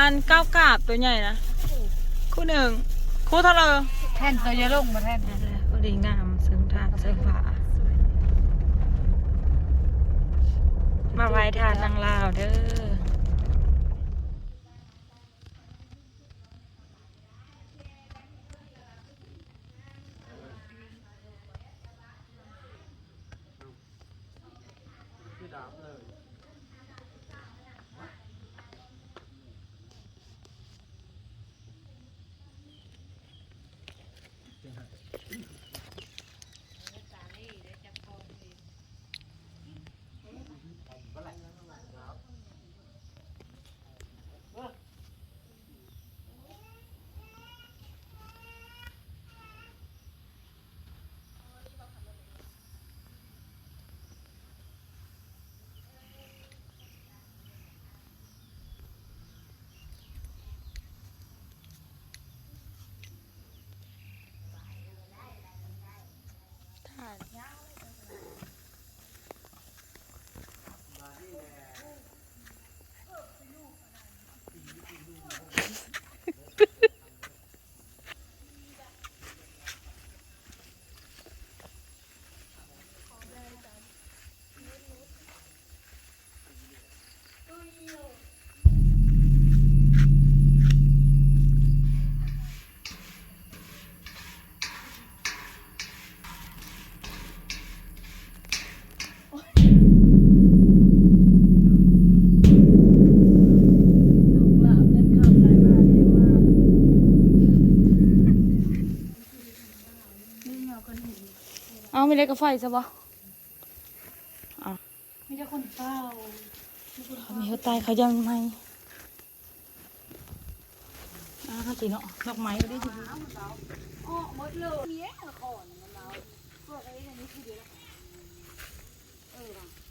ອັນກ້າວກາບຕົວໃຫຍ່ນະ ຄູ່ໜຶ່ງ ຄູ່ເທົ່າເລີຍ ແທ່ນໂຕເຢຍລົງບໍ່ແທ່ນ ພໍດີງາມເຊິ່ງທາງເຊິ່ງຜາ ມາໄຫວ້ທ່ານນາງລາວເດີ້. ເອົາ ມີໄດ້ກາໄຟຊະບໍ່? ເອົາ ມີແຕ່ຄົນເຝົ້າ ເຂົາມີຫົວໃຕ້ ເຂົາຍັງໃໝ່ ອ່າ ຕິເນາະ ດອກໄມ້ກໍໄດ້ ອອກໝົດເລີຍ ມີແຕ່ຂອນມັນເອົາ ພວກໄອ້ອັນນີ້ຄືດຽວ ເອີ